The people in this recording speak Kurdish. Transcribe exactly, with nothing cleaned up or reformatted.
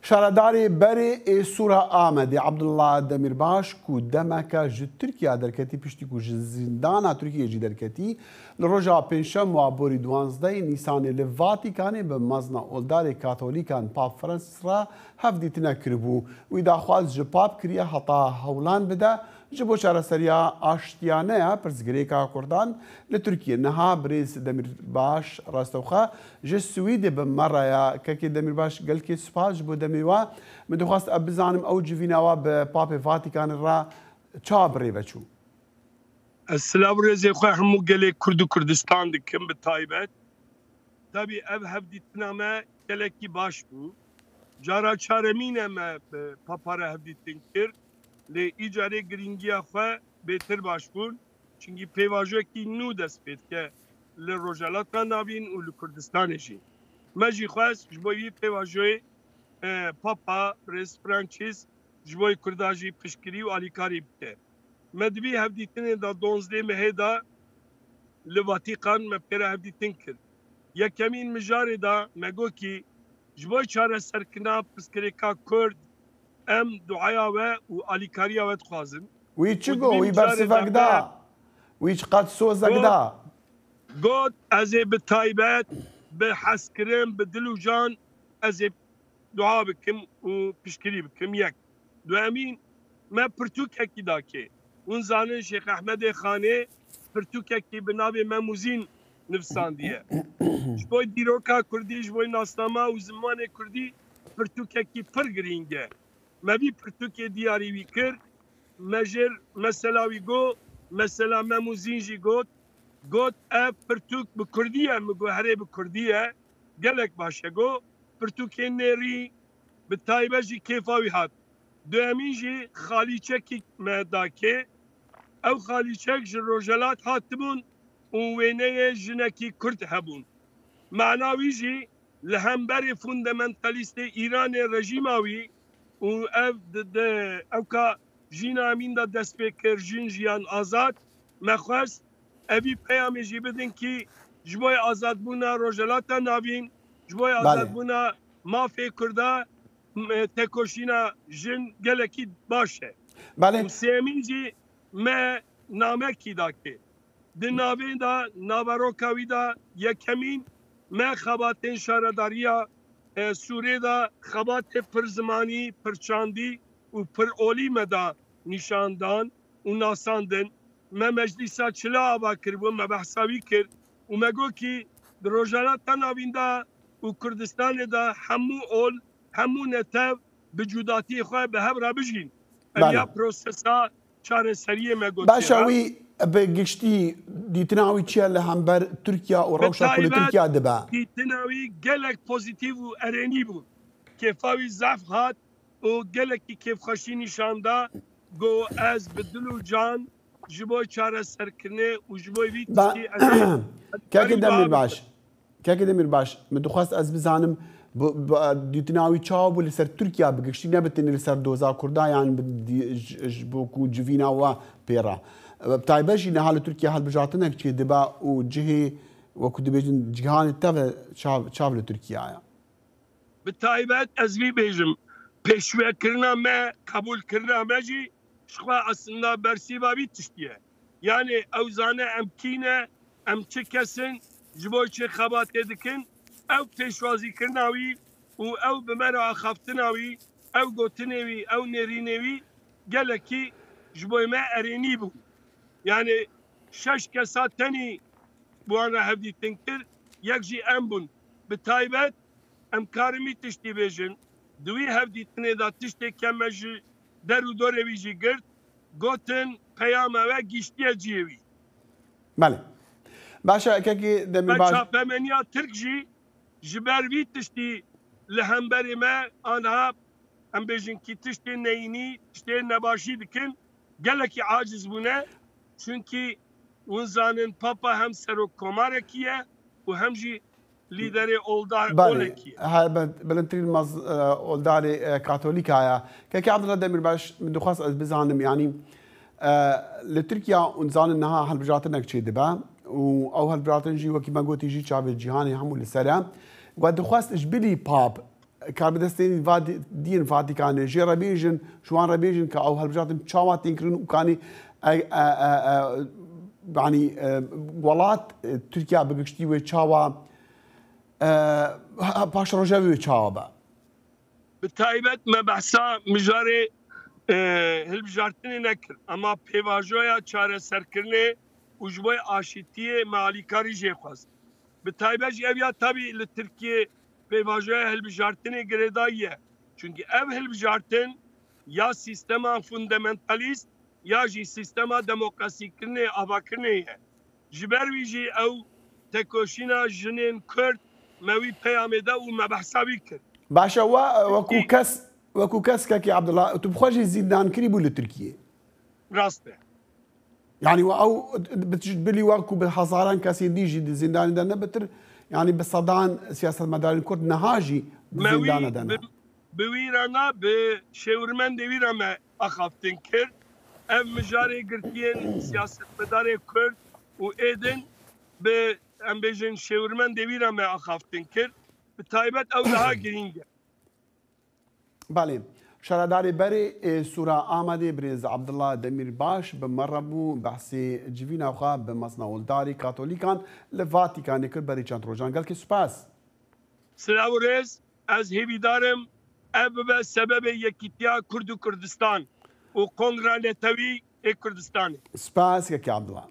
Şaredarê berê ê Sûra Amedê Abdullah Demîrbaş ku demeke ji Tirkiye derketî, piştî ku ji zîndana Tirkiyê jî derketî, li roja Pêncşem û a borî duwazdehê Nîsanê li Vatîkanê bi mezna oldarê Katolîkan Pap Francis re hevdîtine kiribû. Wî daxwaz ji Pap kiriye heta hewlan bide ji bo çareseriya aştiyane ya pirsgirêka Kurdan li Tirkiye. Niha birêz Demîrbaş rastewxwe ji Swîdê bi me re ya. Kekê Demîrbaş, gelkê spas ji bo demê we. Min dixwest ez bizanim ew civîna we bi Papê Vatîkanê re çawa bi rê ve çû? Ez silav û rêzê xwe hemû gelê Kurd û Kurdistan dikim bi taybet. Tabî ev hevdîtina me gelekî baş bû. Cara çaremîn e me bi Papa re hevdîtin kir. Lê îcarê girîngiya xwe bêtir baş bûn. Çimkî pêvajoyekî nû dest pê dike li Rojhelata Navîn û li Kurdistanê jî. Me jî xwest ji bo vî pêvajoyê, e, Papa Birêz Francis ji bo Kurda jî piştgirî û alîkarî bike. Me di vî hevdîtinê de, donzdeh mehê de, li Vatîkan me pê re hevdîtin kir. Yekemîn mijarê de me got kî ji bo çareserkirina pirsgirêka Kurd em duaya we û alîkariya we dixwazin. Wî çi got? Wî bersivek da? Wî çiqas sozek da? Got, ez ê bi taybet, bi hezkirin, bi dil û can ez ê dua bikim û piştgirî bikim. Yek. Duemîn, me pirtûkekî dakê. Hûn zanin Şêx Ehmedê Xanê pirtûkekî bi navê Mem û Zîn nivisandiye. Ji bo dîroka kurdî, ji bo nasnama û zimanê kurdî pirtûkekî pir girîng e. Me vî pirtûkê diyarî wî kir. Me jêr mesela wî got, mesela Mem û Zîn jî got. Got, ev pirtûk bi kurdî ye. Min got, herê bi kurdî ye. Gelek baş e. Got, pirtûkê nêrî bi taybet jî kêfa wî hat. Duyemîn jî xalîçekî me dakê. Ew xalîçek ji Rojhelat hatibûn û wêneyê jinekî kurd hebûn. Mana wî jî li hemberî fundamentalîstê Îranê rejîma wî û ev di, di, ewka jîna emîn de dest pê kir, jin, jiyan, azad. Me xwest evî peyamê jî bidin kî ji bo azadbûna Rojhelata Navîn, ji bo Belê. azadbûna mafê Kurda, m-, tekoşîna jin gelekî baş e. Belê. Û sêyemîn jî me namekî dakê. Di navê de, naveroka wî de yekemîn me xebatên şaredariya, e, Sûrê de xebatê pir zimanî, pir çandî û pir olî me da nîşan dan û nasandin. Me meclîsa çila ava kiribû, me behsa wî kir û me got kî di Rojhelata Navîn de û Kurdistanê de hemû ol, hemû netew bi cudatiyê xwe bi hev re bijîn. Ev Belê. ya prosesa çareseriyê me gotiye. Baş e, wî bi giştî dîtina wî çi ye li hember Tirkiye û Bi rewşa ku li taybet Tirkiye dibe? Dîtina wî gelek pozîtîf û erênî bû. Kêfa wî zehf hat û gelekî kêfxweşî nîşan da. Got, ez bi dil û can ji bo çareserkirinê û ji bo vî Ba-, tiştî ez ê Kekê Demîrbaş, Kekê Demîrbaş, min dixwest ez bizanim, bu, bu, dîtina wî çawa bû li ser Tirkiye bi giştî, ne bi tenê li ser doza Kurda, yan bi dî-, ji, ji bo ku civîna we pê re. Bi taybet jî niha li Tirkiye hilbijartinek çêdibe û cihê, wekû dibêjin, cîhanê teve çav, çav li Tirkiye ye. Bi taybet ez vî bêjim, pêşwekirina me, qebûlkirina me jî ji xwe aslında bersîva vî tiştî ye. Yanî ew zane em kî ne, em çi kes in, ji bo çi xebatê dikin, ew pêşwazîkirina wî û ew bi me re axaftina wî, ew gotinê wî, ew nêrînê wî gelekî ji bo me erênî bû. Yanî şeş kesa tenî bi wan re hevdîtin kir, yek jî em bûn. Bi taybet em karin vî tiştî bêjin. Di wî hevdîtinê de tiştê ke me ji der û dorê wî jî girt, gotin peyama we gihîştiye cihê wî. Belê. Baş e, kekê Demîrbaş. Çapemeniya Tirk jî ji ber vî tiştî li hemberî me aniha, em bêjin kî tiştê neyînî, tiştê nebaşî dikin, gelekî aciz bûne. Çunkî hûn zanin Papa hem serok komarekî ye û hem jî lîderê oldar Belê, olekî ye. Helbet, bilindtirîn maz-, e, oldarê, e, Katolîka ye. Kekê Abdullah Demîrbaş, min dixwest ez bizanim, yanî, e, li Tirkiye hûn zanin niha hilbijartinek çêdibe û ew hilbijartin jî wekî me gotî jî çavê cîhanê hemû li ser e. We dixwest ji bilî Pap Karbidestên va di-, diyên Vatikanê jê re bêjin, ji wan re bêjin ka ew hilbijartin çawa tên kirin û kanî, e, e, e, e, yanî, e, welat, e, Tirkiye bi giştî wê çawa, e, ha-, paşrojevê wê çawa be. Bi taybet me behsa mijarê, e, hilbijartinê nekir, ama pêvajoya çareserkirinê û ji bo aşîtiyê me alîkarî jê xwest. Bi taybet jî ev ya tabî li Tirkiyê pêvajoya hilbijartinê girêdayî ye. Çunkî ev hilbijartin ya sîstema fundamentalîst ya jî sîstema demokrasîkirinê, avakirinê ye. Ji ber wî jî ew tekoşîna jinên Kurd me wî peyamê da û me behsa wî kir. Baş e, we, e, wekû Peki kes, wekû kes Kekî Abdullah, tu bi xwe jî zîndankirî bû li Tirkiyê. Rast e. Yanî we ew bi tişt bilî wekû bi hezaran kesên dî jî di zîndanê de ne bitir, yanî bi sedan siyasetmedarên Kurd niha jî di Me wî zîndana de ne. bi, bi wî re na, bi şêwirmendê wî re me axaftin kir. Ev mijarê girtiyên siyasetmedarê Kurd û êdin bi, em bêjin, şêwirmendê wî re me axaftin kir. Bi taybet ew daha girîng e. Belê. Şaredarê berê ê Sûra Amedê birêz Abdullah Demîrbaş bi me re bû, behsê civîna xwe bi mezina oldarî Katolîkan li Vatikanê kir berî çend rojan. Gelkî spas. Silav û rêz, ez hêvîdar im ev bibe sebebê yekîtiya Kurd û Kurdistan û Kongra Netewî ê Kurdistanê. Spas Kekî Abdullah.